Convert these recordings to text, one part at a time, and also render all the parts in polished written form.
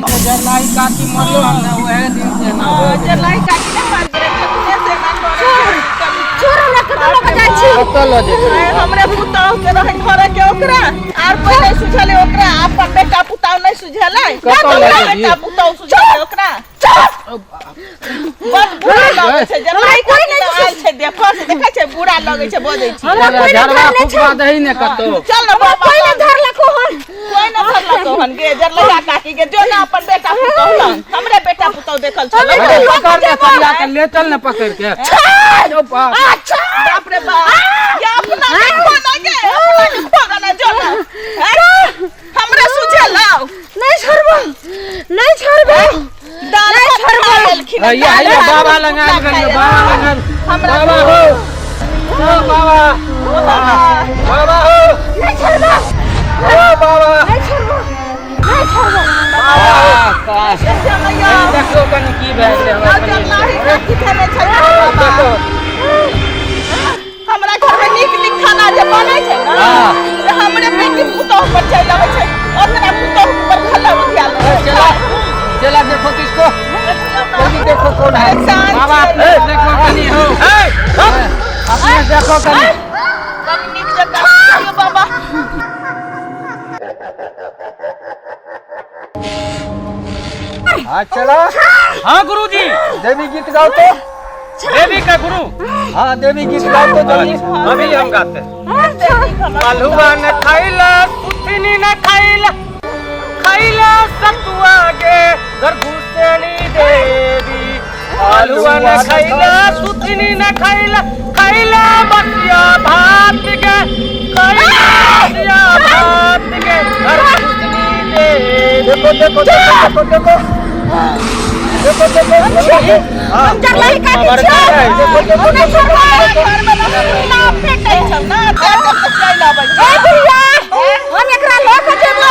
दिन से जरलाही काकी मरलो हम ना ओहे दिन से ना हाँ, जरलाही काकी ने मर गेलै तखने से ना डरे छोड़ हमरा कतऽ लऽ कऽ जाइ छी कतऽ लऽ जेबै आय हमरे पुतौह के रहै घरे के ओकरा आर कोई नहीं सुझले ओकरा अपन बेटा पुतौह नहीं सुझले कतऽ लऽ जेबही? बेटा पुतौह सुझले ओकरा बड़ बुरा लगै छै जरलाही काकी तऽ आयल छै देखो से देखै छै बुरा लगै छै बजै छै हमरा कोई नहि झरवा धरले छै फुकवा दही ने कतौ चल ना बाबा कोई नहि धरलको हन कोई ना धरलको हन गे जरलैया काकी के जो ना अपन बेटा पुतौह लग हमरे बेटा पुतौह देखल छल हमरे अरे लऽ पकड़ के ने जेबो। सरिया के ले चल ने पकड़ के ओ बाप। अच्छा बाप रे बाप ये अपना के खोना गे अपना के खोना ना जो ना हैं? हमरा सुझे लाओ नहीं छोड़बो नहीं छोड़बो दाल भात खा लेलखिन हैया दाल हैया भात बाबा लग आयल भुट्टा गेलियो खाय बाबा लग आयल हमरा बाबा हो ओ बाबा बाबा हो नहीं छोड़बो ओ बाबा नहीं छोड़बो नहीं छोड़बो मैया देखो कनी की भए गेलै हमरा लाओ जरलाही काकी खेने छै बाबा देखो हमरा घर में नीक नीक खाना जे बनै छै ने हाँ। से हमरे बेटी पुतोह पर चलि अबै छै ओकरा पुतोह पर खल्ला उठिया लै छै। चला चला देखो तो इसको जल्दी देखो कौन है शांत बाबा छै। अपने देखो कनी हो अपने देखो कनी कनी नीक जकाँ कहियौ बाबा हाँ चला हाँ गुरुजी देवी गीत गाओ तो देवी का गुरु हाँ देवी गीत गाओ तो जल्दी अभी हम गाते हैं मलुआ न खैला सुथनी न खैला खैला सतुआ गे गर्भूषणी देवी आलुआ न खैला सुथनी न खैला खैला बसिया भात गे खैला बसिया भात गे गर्भूषणी देवी देखो देखो देखो देखो देखो देखो देखो हाँ हम जरलाही काकी छियौ देखो देखो हम नहीं छोड़बो घर में ना भेटै छौ ना तें सब चलि अबै छै ए बुढ़िया हम एकरा लऽ कऽ जेबो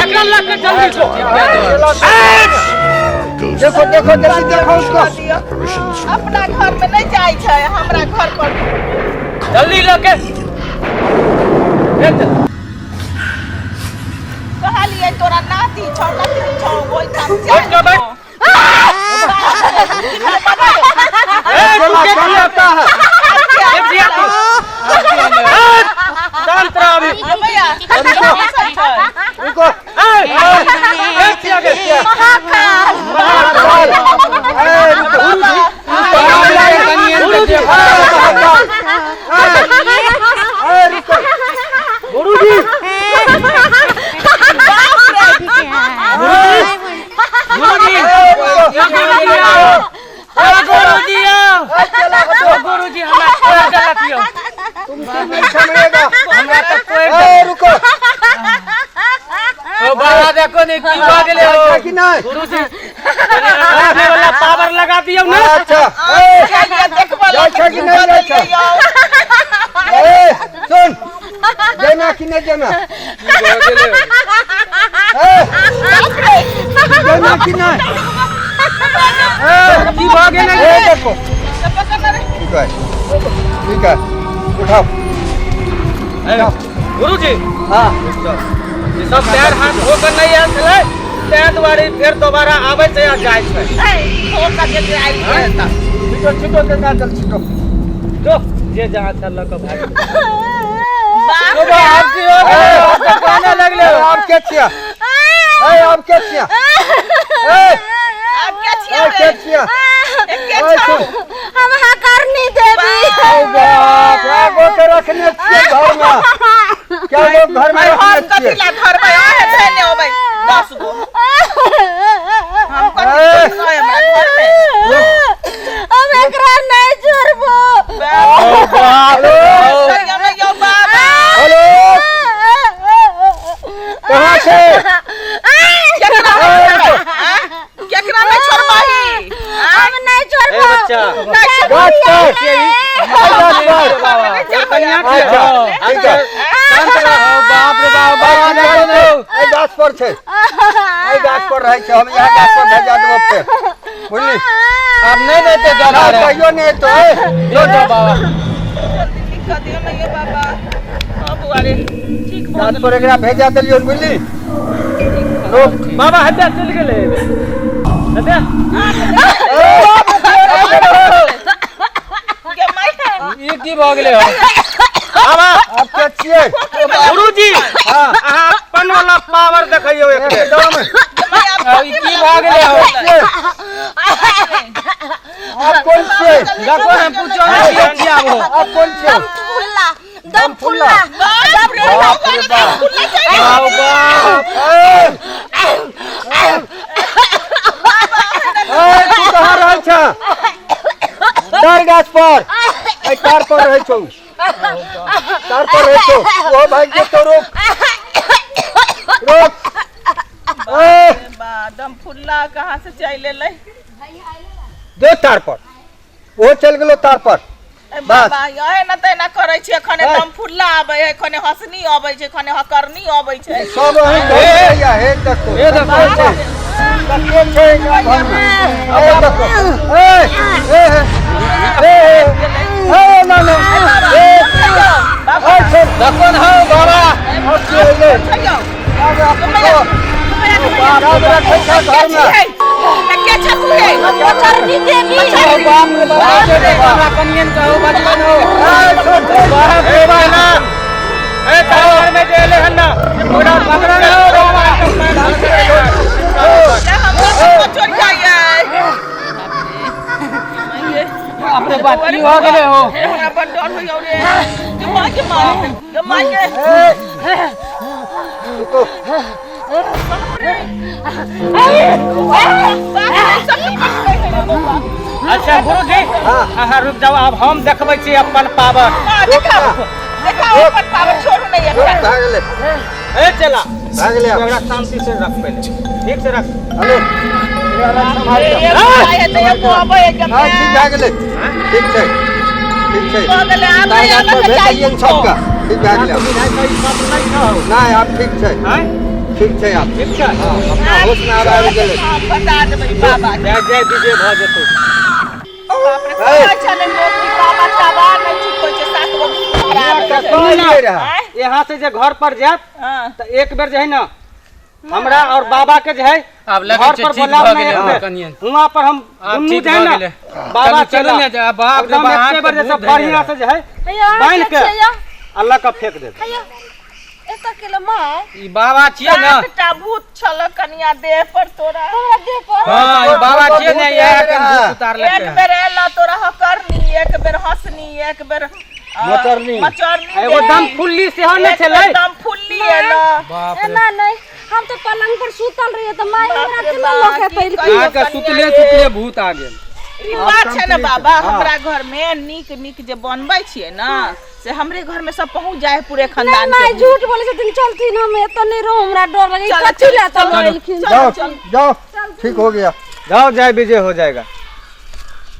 एकरा लऽ के जल्दी जो देखो देखो जल्दी देखो उसको Apparitions from the अपना घर में नहीं जाइ छै हमरा घर पर जल्दी लऽ के ले चल। कहलियै तोरा नाती छौ नाती छौ ओहिठाम बैठ जा, बैठ। ए, चला रुके कौन किया? आता है एक जिया तू। ए, शांत रह अभी। भैया रुको ए, एक जिया के। महाकाल ए रुको गुरुजी महाकाल ए रुको गुरुजी गुरुजी गुरुजी आओ। ए, गुरुजी आओ। ए चला हटो ओ, गुरुजी हमरा छोड़ देलक यौ। तुमसे नहीं संभलेगा हमरा तऽ छोड़ ए रुको ओ बाबा देखो ने की भऽ गेलै हो अच्छा कि नहीं गुरुजी कनि अपने वाला पावर लगा दियौ ने अच्छा ए जाइ छै कि नहीं जाइ छै ए सुन जेना कि नहीं जेना ए जेना कि नहीं ए की भऽ गेलै ए देखो ठीक है ठीक है उठाओ गुरुजी हाँ ई सब पैर हाथ धो कऽ नहि आयल छलै ताहि दुआरे फेर दोबारा आबै छै आ जाइ छै छिटो छिटो गंगा जल छिटो जो जे जहाँ छल लऽ कऽ भागि बाप गेल। आब की हो गेलै? आब तऽ कानऽ लगलै ए, आब के छिया ए आब के छिया ए आब के छियै ए के छिया के ए छौ सुन हम हकारनी देवी ओ बाप रे गो के रखने छियै घर में क्या लोग घर में हम रखने कथी छियै ला घर में आहे धैने होबै 10 गो हम कथी ए। छै हमरा घर में हम एकरा नहीं छोड़बो ओ बाप रे। करिया में यौ बाबा हेलो कहाँ छै केकरा ए, रुको। केकरा नहीं छोड़बाही हम नहीं ए छोड़बो बच्चा गाछ पर गाछ पर बाबा कनिया के अच्छा ठीक है शांत रहो बाप रे बाप बाबा देखो ने एहि गाछ पर छै एहि गाछ पर रहै छै हम इएह गाछ पर भेजा देबो फेर बुझली आब नहि रहते ना जनावर कहियो नहि एतौ ए जो जो बाबा जल्दी ठीक कर दियौ ने यौ बाबा हां बुआ रे ठीक भऽ गाछ गेल पर एकरा भेजा देलियौ बुझली ठीक रोक। बाबा हत्या चलि गेलै हत्या। गे माय ई की भऽ गेलै हो? बाबा आब के छियै? गुरुजी हाँ। अहाँ अपन वाला पावर देखैयौ एक बेर। एकदम। आ, ई की भऽ गेलै हो? छियै? आप कोन छियै? देखो हम पूछो नहीं के छियै आब हो। आप कोन छियै? फुल्ला दम फुल्ला बाप रे बाप रे बाप। बाप बाप। ए, ए, तू कहाँ रहै छ? तार गाछ पर, एहि तार पर रहै छौ, तार पर रहै छौ। ओहो भागि जेतौ। रोक रोक। ए, बा दम फुल्ला कहाँ से चलि एलै? दे तार पर, ओहो चलि गेलो तार पर। ए बस। बाबा, यहे न तेना करै छी। एखने बस। दम फुल्ला आबै है, एखने हंसनी अबै छै, एखने हकरनी अबै छै। सब अहीं घर में या हे देखो। हे देखो। कते छै एकरा घरमे? हे देखो। ए ए ए ए, ना ना, ए बाबा। ए, छोड़। देखो न हौ बाबा। अब की अइलै? आब आप पूछो। बाप रखै छ घरमे? के छ तू हे? चरनी देवी। बाप रे बाप रे, हमरा कनियन कहू बचपन हो। ए, छोड़ छोड़। बाप रे बाप। ए तार में जे एलै हन ना ओकरा पकड़ न हौ बाबा। बाप रे बाप, की भऽ गेलै हो? हमरा बड़ डर होइयौ रे। गे माय, गे माय, गे माय गे। ए, रुको। बाप रे, सबके पकड़ै है रे बौआ। अच्छा गुरुजी, हाँ। अहाँ रुक जाउ, आब हम देखबै छी अपन पावर। हाँ, देखाओ देखाओ अपन पावर, छोड़ू नहीं रुक, एकरा। भए गेलै। ए चला। भए गेलै आब। एकरा शांति से रख, पहिले ठीक से रख। हेलो, एकरा रख, सम्हारि कऽ। एगो आइ है तऽ एगो अबै है। गे हाँ, ठीक माय। भए गेलै। ठीक छै, ठीक छै। भऽ गेलै, आब तार नहि गाछ पर अलग जाइ भेटलियनि सबके। ठीक भए गेलै आब। बुझाइ छै ई सब नहि छौ। नहि, आब ठीक छै। आँय? ठीक छै आब। ठीक छै। हँ, अपना होशमे आब आबि गेलै। हम बता देबै बाबा के। जय जय विजय भऽ जेतौ। बाप रे, कहै छलै लोक कि बाबा ताबा नहि ठीक होइ छै, सात गो खराब होइ छै। कहि नहि रहै। आँय? यहाँ से जे घर पर जायब हाँ। तऽ एक बेर जे है ना हमरा और बाबा के जे है आब लगै घर छै पर ठीक बोलाब भऽ ने गेलै एक हमर बेर। कनियन। हुआं पर हम आब दुनू ठीक जे है भऽ ना गेलै। बाबा चलू, चलू चला ने, जा, बाप रे एकदम बाप, एके बेर जे भूत सब धैले बढ़िया रहै। से जे है हैया, बान्हि के के छियै? अल्लाह के फेंक देबै। हैया, एतऽ के माय? ई बाबा छियै ने। सातटा भूत छल कनिया देह पर तोरा। तोरा देह पर? हाँ, ई बाबा छियै ने, इएह के भूत उतारलकै एक हन। बेर एला तोरा हकरनी, एक बेर हंसनी, एक बेर मचरनी। मचरनी। एगो दम फुल्ली सेहो ने एक छलै। बेर दम फुल्ली एला। बाप रे। एना नहि, हम तऽ पलंग पर सुतल रहियै तऽ माय बाप हमरा रे केना बाप, लऽ के की पैलखिन? कहियौ अहाँके कनिया सुतले रे। सुतले भूत आ गेल। रिवाज छै ने बाबा। हाँ। हमरा घर में नीक नीक जे बनबै छियै ने से हमरे घर में सब पहुंच जाए है पूरे नहि खानदान माय, के। झूठ बोलै छथिन। चलथिन, हम एतऽ नहि रहू, हमरा डर लगै। चलो, कथी लए चलो, तऽ एलखिन? जाओ जाओ, ठीक हो गया। जाओ, जय विजय हो जाएगा।